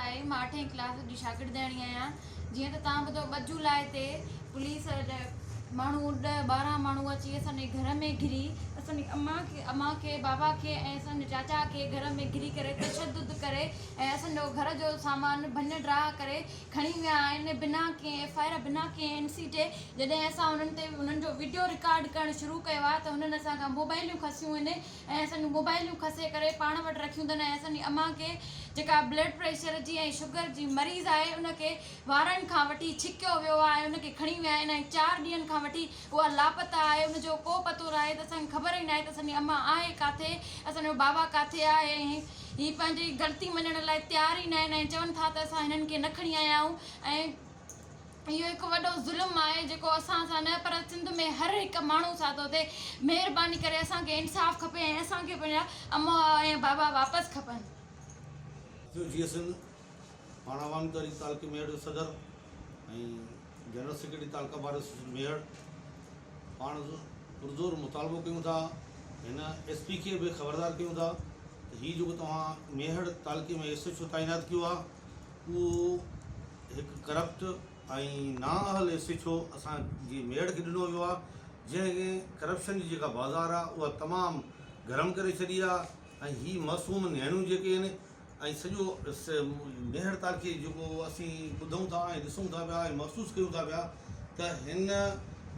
آهي مان اٺين ڪلاس جي شاگردياڻي آهيان جيئن ته توهان ٻڌو ٻه جولاء تي پوليس ماڻهو ڏهه 12 ماڻهو اچي اسان جي گهر ۾ گهري اسان جي امان کي امان کي بابا کي ۽ اسان جي چاچا کي گهر ۾ گهري ڪري تشدد ڪري ۽ اسان جو گهر جو سامان ڀڃ ڊاهه ڪري کڻي ويا آهن بنا ڪنهن ايف I R بنا ڪنهن اين سي جي. جڏهن اسان انهن تي انهن جو وڊيو رڪارڊ ڪرڻ شروع ڪيو آهي ته انهن اسان کان موبائليون کسيون آهن ۽ اسان جون موبائليون کسي ڪري پاڻ وٽ رکيون اٿن ۽ اسان جي امان کي جيڪا بلڊ پريشر جي ۽ شگر جي مريض آهي ان کي وارن کان وٺي ڇڪيو ويو آهي ان کي کڻي ويا آهن ۽ چار ڏينهن کان وٺي اها لاپتا آهي ان جو ڪو پتو ناهي ته اسان کي خبر ئي ناهي ته اسان جي امان آهي ڪاٿي اسان جو بابا ڪاٿي آهي ۽ هي پنهنجي غلطي مڃڻ لاء تيار ئي ناهن ۽ چون ٿا ته اسان هنن کي نه کڻي آيا آهيون ۽ اهو هڪ وڏو ظلم آهي جيڪو اسان سان نه پر سنڌ ۾ هر هڪ ماڻهو سان ٿو ٿئي مهرباني ڪري اسان کي انصاف کپي ۽ اسان کي پنهنجا اما ۽ بابا واپس کپن. ٿيو جيئي سنڌ پاڻ عوامي تحريڪ تعلقي ميهڙ جو صدر ۽ جنرل سيڪريٽري تعلقه بار ايسوسيئيشن ميهڙ پاڻ پرزور مطالبو ڪيون ٿا هن ايس پي کي به خبردار ڪيون ٿا ته هي جيڪو توهان ميهڙ تعلقي ۾ ايس ايڇ او تعينات ڪيو آهي اهو هڪ ڪرپٽ ۽ نااهل ايس ايڇ او اسان جي ميڙ کي ڏنو ويو آهي جنهن کي ڪرپشن جي جيڪا بازار آهي اها تمام گرم ڪري ڇڏي آهي ۽ هي معصوم نياڻيون جيڪي آهن ۽ سڄو ميهڙ تعلقي جيڪو اسين ٻڌون ٿا ۽ ڏسون ٿا پيا ۽ محسوس ڪيون ٿا پيا ته هن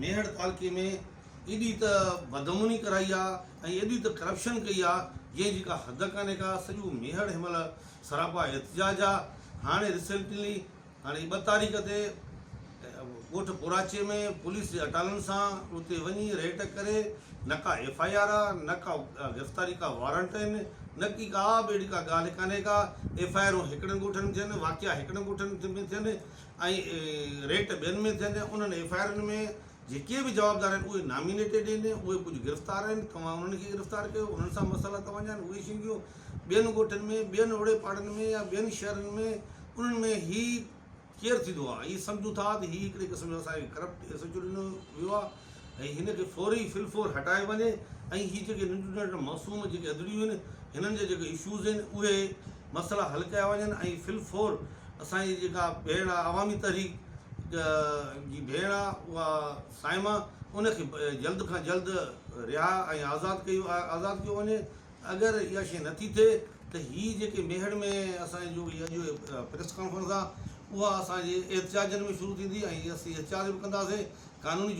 ميهڙ تعلقي ۾ ايڏي ته بدامني ڪرائي آهي ۽ ايڏي ته ڪرپشن ڪئي آهي جنهن جي ڪا حد ڪانهي ڪا سڄو ميهڙ هن مهل سراپا احتجاج آ هاڻي ريسينٽلي هاڻي 2 تاريخ تي ڳوٺ پوراچي ۾ پوليس جي اٽالن سان اتي وڃي ريٽ ڪري نه ڪا ايف I R آ نه ڪا گرفتاري ڪا وارنٽ آهن نه ڪي ڪا به اهڙي ڪا ڳالهه ڪانهي ڪا ايف I آرون هڪڙن ڳوٺن ۾ ٿين واقعا هڪڙن ڳوٺن ۾ ٿين ۽ ريٽ ٻين ۾ ٿين انهن ايف I آرن ۾ جيڪي به جوابدار آهن اهي نامينيٽيڊ آهن اهي ڪجهه گرفتار آهن توهان انهن کي گرفتار ڪيو انهن سان مسئلا توهان جا آهن اهي شيون ڪيو ٻين ڳوٺن ۾ ٻين اوڙي پاڙن ۾ يا ٻين شهرن ۾ انهن ۾ هي ڪير ٿيندو آهي هي سمجهون ٿا ته هي هڪڙي قسم جو اسان کي ڪرپٽ ايس ايڇ او ڏنو ويو آهي ۽ هن کي فوري في الفور هٽايو وڃي ۽ هي جيڪي ننڍيون ننڍيون معصوم جيڪي اڌڙيون آهن هنن جا جيڪي اشوز آهن اهي مسئلا حل ڪيا وڃن ۽ في الفور اسان جي جيڪا ڀيڻ آهي عوامي تحريڪ جي ڀيڻ آ اها صائمه ان کي جلد کان جلد رها ۽ آزاد ڪيو آزاد ڪيو وڃي اگر اها شيء نٿي ٿئي ته هي جيڪي ميهڙ ۾ اسان جو هي اڄ پريس ڪانفرنس آ اها اسان جي احتجاجن ۾ شروع ٿيندي ۽ اسين احتجاج به ڪنداسين قانوني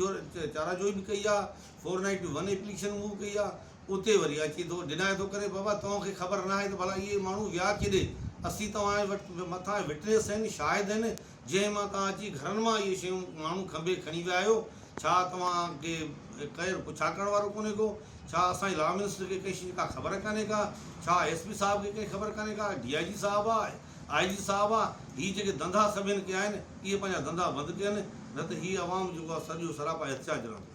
چارا جوئي به ڪئي آ 491 ايپليڪيشن موو ڪئي آ اتي وري اچي ٿو ڊنائي ٿو ڪري بابا توهان کي خبر ناهي ته ڀلا اهي ماڻهو ويا ڪيڏي اسين توهان وٽ مٿان وٽنيس آهن شاهد آهن جنهن مان توهان اچي گهرن مان اهي شيون ماڻهو کنڀي کڻي ويا آهيو، ڇا توهان کي ڪير پڇا ڪرڻ وارو ڪونهي ڪو؟ ڇا اسان جي لا منسٽر کي ڪنهن شيء جي ڪا خبر ڪانهي ڪا؟ ڇا ايس پي صاحب کي ڪنهن خبر ڪانهي ڪا؟ ڊي I جي صاحب آ، آء جي صاحب آ، هي جيڪي ڌنڌا سڀين ڪيا آهن، اهي پنهنجا ڌنڌا بند ڪين، نه ته هي عوام جيڪو آ سڄو سراپا احتجاج رهندو.